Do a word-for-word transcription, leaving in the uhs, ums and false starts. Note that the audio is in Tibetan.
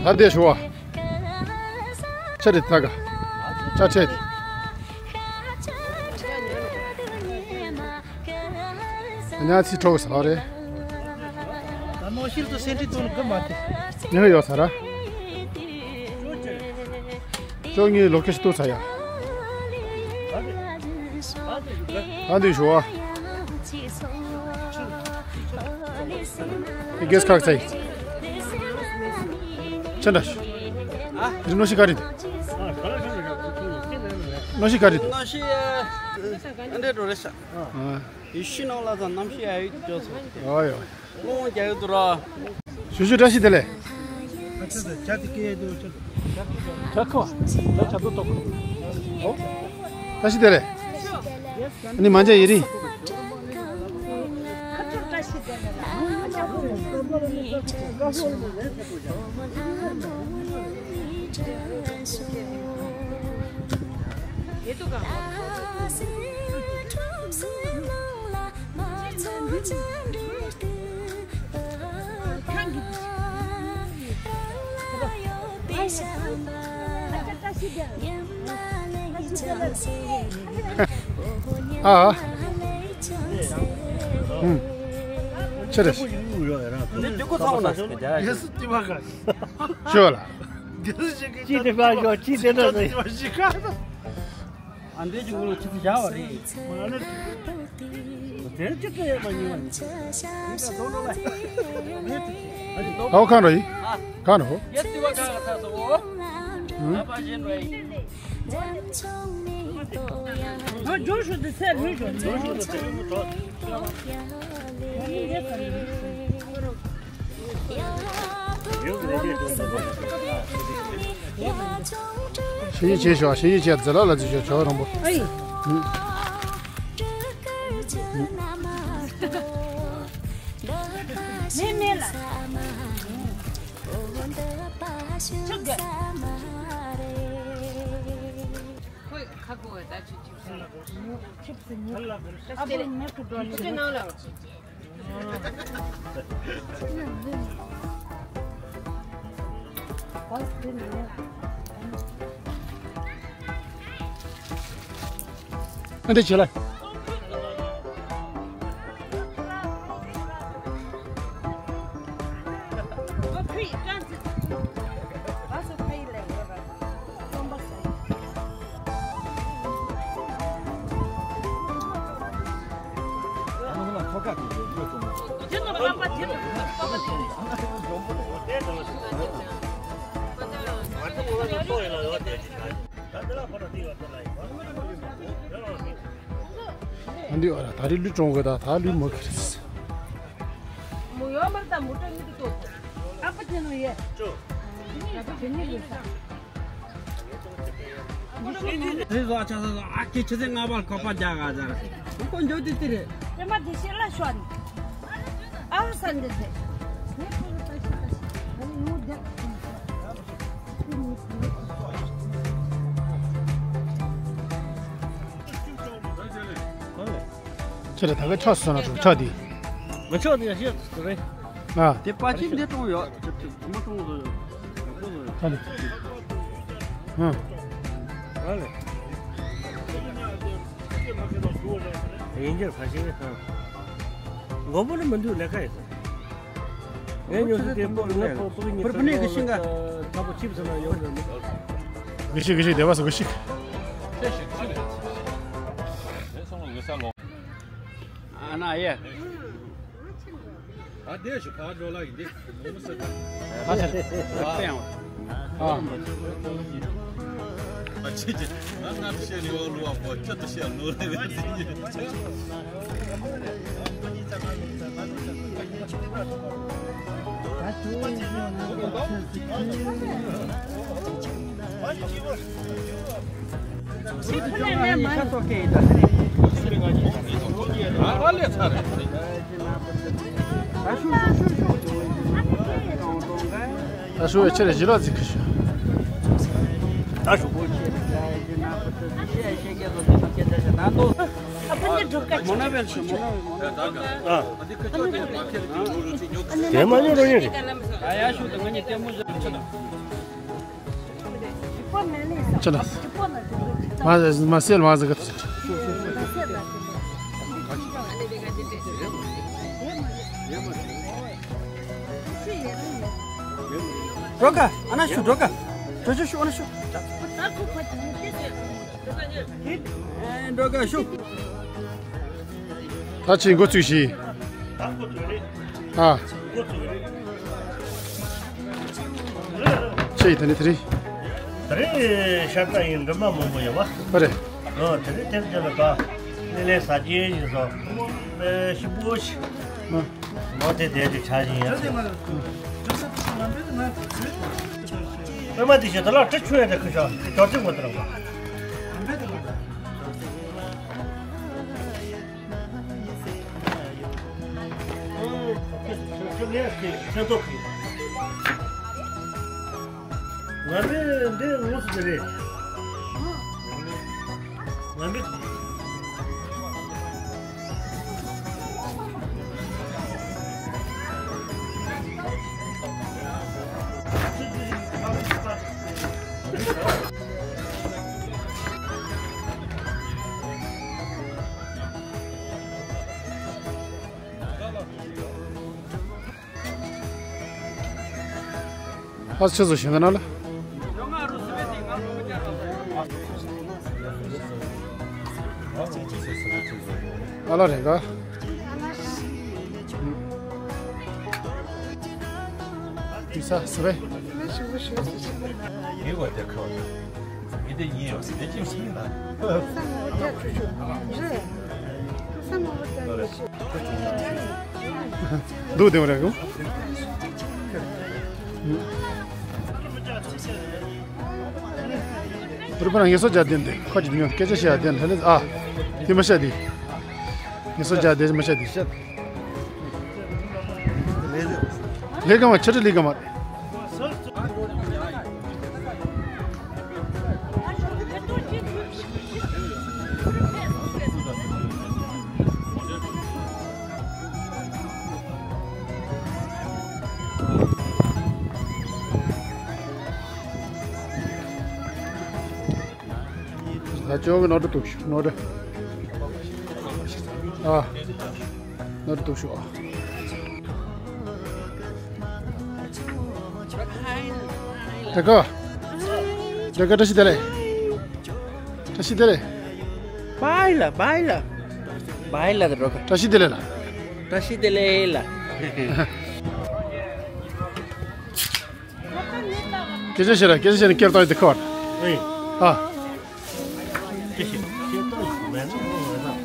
ད་དེ་ཞུ་བ། ཆ་རེད་ད་ག་ཆ་ཆེད། ཉ་ཚི་ཁྲོག་ས་རེད། ད་ནོ་ཤིར་དུ་སེན་ཏི་དོན་གི་མ་དེ། ཉི་ཧ་ཡོད་ས་ར། ཅོ་ངའི་ལོ་ཀེ་ཤི་ཏུ་ཚ་ཡ། ཨ་འདི་ཞུ་བ། དགེ་སྐག་ཚེ། ཅི་འདྲ་ཞུ། རི་ནོ་ཤི་ཀ་རི་འདུག་ནོ་ཤི་ཀ་རི་འདུག་ནོ་ཤི་ཨ་འདྲེ་འགྲོ་རེ་ཤ། ཨ། ཡི་ཤི་ནང་ལ་ཙང་གནམ་གཤིས་ཡ་ཡོད་ཅོ་ཚོ། ཨོ་ཡོ། ཀློང་རྒྱག་ཡོད་དུ་ར། ཞུ་ཞུ་བཀྲ་ཤིས་བདེ་ལེགས། ཨ་ཅག་ཅག་ཅག་ཅག་ཅག་ཅག་ཅག་ཅག་ཅག་ཅག་ཏོག་ཏོག་ཨོ། བཀྲ་ཤིས་བདེ་ལེགས། ཨ་ནི་མ་འཇའ་ཡི་རིང་། ཨ། ཨུམ། ཆི་རེད། འདི་ཅི་གོ་ཚང་ན། ཡེ་སུ་ཏི་བ་ག་ཤོ་ལ། ཅི་དེ་བ་ཤོ་ཅི་དེ་ན་ཟེར། ཨ་འདྲས་ཀྱི་ངོ་ལ་ཆུ་ཚོད་བཞག་པ་རེད། དེར་ཅི་ཚོད་ཡོད་མ་ཡིན་པ། ཨའོ་གང་རོ་ཡིན། གང་རོ། ཡ་ཏི་བ་གང་ག་ས་སོ། ཨ་པ་ཞེན་བའི། ཨ་ཇོ་ཤུ་དེ་སེ་རུ་ཇོ། ཇོ་ཤུ་དེ་སེ་རུ་ཇོ། ཞེ་ཡི་བྱེད་ཤོག་ཞེ་ཡི་བྱེད་ཛི་ལ་ལ་ཛི་ཤོག་ཇོ་རང་པོ། ཨེ། མེ་མེ་ལ། ཆུ་དགོས། ཁོས་ཁ་ཁོ་བའི་ད་ཆུ་ཆུ་ཆུ་ལ། ཆུ་ཆུ་ནང་ལ། ཨ་འདྲ་བྱེད་ལ། ཨ་འདི་ཨ་ར་ད་རི་ལུས་གྲོང་གི་ད་ད་ལུས་མ་ཁི་རེད། མོ་ཡོད་མར་ད་མོ་ཏྲ་ཉི་ཏི་ཏོ། ཨ་པ་ཅན་ནོ་ཡེ། ཅོ། ཨ་པ་ཅན་ནི་ལུས་ས། རི་བཟོ་ཆ་ས་ཨ་ཀི་ཆི་ཚེ་ང་བར་ཁོ་པ་རྒྱ་ག་ཟ། ཁོ་འཇོ་ཏི་ཏི་རེད། དེ་མ་དེ་ཤེས་ལ་ཤོར་ནི། ཨ་ཧ་ས་འདི་ཚེ། ངས་ཁོ་ལ་ལྟ་ཤེས་ལྟ་ཤེས། ཨ་ནི་ཡོང་བསྡད། ཁྱེད་རང་ད་ག་ཕྱོགས་སུ་སོང་ན་འགྲོ་ཕྱོགས་འདི། ང་ཕྱོགས་འདི་ཡ་ཤེས་རེད། ཨ། དེ་པ་ཆེན་འདི་གཏོང་ཡོད། དེ་དེ་མ་གཏོང་ལོ་ཡོད། ཨ་ནི། ཨ། ཨ་ལེ། ཡིན་གྱི་རེད་ཕ་ཤིང་ནི་ཧ། མགོ་པོ་ནི་མི་འདུག་ལས་ཀ་ཡིན། ངས་ཉོ་སི་དེ་པོ་ནི་པོ་པོ་ཉི་པུར་པུར་ནི་གི་ཤིང་ག་ཁ་པོ་ཆིབ་སོང་ན་ཡོང་གི་མི། གི་ཤིག་གི་ཤིག་དེ་བ་སོ་གི་ཤིག་ཨ་ན་ཡེ། ཨ་དེ་ཞིག་ཕར་འགྲོ་ལ་ཡིན་དེ། ཨ་ཆེ། ཨ། ཨ་ཆེ་ཆེ། ང་ང་བཤད་ནི་འོ་ལུ་བ་པོ་ཁྱོད་ད་བཤད་ལུ་རེ་རེ་དེ་ཉིད། ད་ཤུ་ཆེ་རེ་ཞི་ལོ་ཟིག་གི་ཤུ། ད་ཤུ་གོ་ཆེ་རེ་ཞི་ན་པ་ཏི་ཤེ་ཤེ་གེ་ལོ་ཟིག་གི་ད་ད་ད་ནོ། ཨ་པ་ དེ་མ་ཉོ་རོ་ཉོ་རེད། ཅི་ལ། མ་མ་སེལ་མ་ཟི་ག། འགྲོ་ག་ཨ་ན་ཤུ་འགྲོ་ག་འགྲོ་ཤུ་ཤུ་ཨ་ན་ཤུ། འགྲོ་ག་ཤུ། ད་ཅི་འགོ་ཚུགས་ཤིག་ཨ། ཅི་ཡི་ད་ནི་དེ་རིང་། དེ་རིང་ཤར་རྟ་ཡིན་འདྲ་མ་མང་པོ་ཡོད་བ། ཨ་རེད། ཨོ་དེ་རིང་དེབ་དེ་ལ་ད་ནི་ལས་ཟ་རྒྱུ་ཡིན་སོ། ཨེ་ཤི་པོ་ཤི། ཨ། ལོ་དེ་དེ་དུ་ཆ་ཡིན་ཡ། པད་མ་དེ་ཤི་ད་ལ་ཁྲི་ཆུ་ཡ་དེ་ཁུ་ཤ་ཁྱོར་ཚིག་མ་དེ་རང་བ། ང་རེ་འདི་ངོ་སུ་དེ་རེད། ང་རེ། ཨ་ཆུ་ཚོད་བཞི་ང་ན་ལ། ཨ་ལ་རེ་ག་དུས་ས་སུ་རེད། ངེས་པར་དེ་ཁ་བ་དང་། ངེས་དེ་ཡིན་ཡོད་ཟེར་དེ་ཅིག་ཡིན་ན། འདུག་དེ་བ་རེད་གོ། རུ་པ་ན་ངེས་སོ་བྱ་དེ་འདི་ཁ་ཅིག་ཉོ་སྐད་ཆ་བཤད་དེ་འདི་ལས་ཨ། དེ་མ་བཤད་དེ། ངེས་སོ་བྱ་དེ་མ་བཤད་དེ། ལས་ཀ་མ་ཆ་ཆ་ལས་ཀ་མ། ད་ཅོག་གི་ནོར་འཁྲུལ་འདུག་ཤུ་ནོར་འཁྲུལ། ཨ། ནོར་འཁྲུལ་འདུག་ཤུ་ཨ། ད་ག་ད་ག་བཀྲ་ཤིས་བདེ་ལེགས། བཀྲ་ཤིས་བདེ་ལེགས། བཱའི་ལ་བཱའི་ལ། བཱའི་ལ་ད་རོ་ག་བཀྲ་ཤིས་བདེ་ལེགས་ལ། བཀྲ་ཤིས་བདེ་ལེགས་ལ། སྐད་ཆ་བཤད་ར་སྐད་ཆ་བཤད་ནས་སྐྱེར་བཏང་ཡོད་དེ་ཁ་བར། ཨེ། ཨ། སྐད་ཆ་བཤད་སྐྱེར་བཏང་ཡོད་མེད་ན་མོ་མེད་ན།